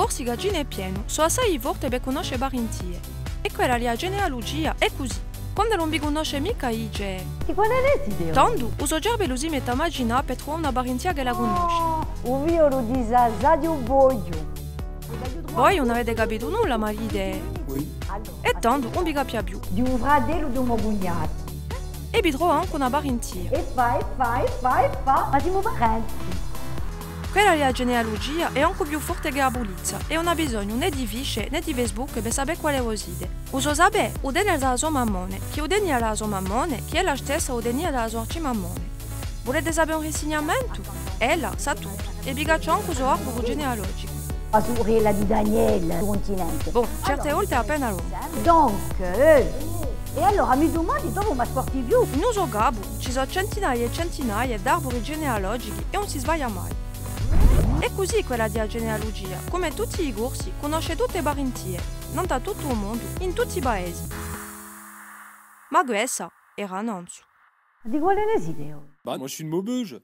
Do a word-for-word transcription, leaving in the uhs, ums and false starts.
Corsica ci n'hè pienu, sò assai forte per cunnosce parintie. È quella di a genealugia hè cusì. Quand'ellu ùn vi cunnosce micca, dice: Di quale ne site voi? Tandu, u so cerbellu si mette à macinà per truvà una parintia ch'ella cunnosce. Oh, u figliolu di Sasà di u Boghju. Voi ùn avete capitu nulla, ma dite. È tandu ùn vi capia più. Di u fratellu di u mo cugnatu. È vi trova ancu una parintia. È fà, è fà, è fà, è fà. Ma simu parenti. Quella di a genealugia hè ancu più forte chè a pulizza, è ùn hà bisognu nè di fiche nè di Facebook per sapè quale vo site. U so sapè, u tene da a so mammone, chì u tenia da a so mammone, chì ella stessa u tenia da a so arcimammone. Vulete sapè un rinsignamentu? Ella sà tuttu, è vi caccia ancu u so arburu genealogicu. A surella di Daniele, sul cuntinente. Bon, certe volte hè appena longu. Donc, eh, è allora mi dumandi duv'è ma scorti più? In u so capu ci sò centinaie è centinaie d'arburi genealogichi è ùn si sbaglia mai. Hè cusì quella di a genealugia, cum'è tutti i Corsi, cunnosce tutte e parintie, nant'à tuttu u mondu, in tutti i paesi. Ma quessa era nanzu. Di quale ne site voi? Bah, moi, je suis de Maubeuge.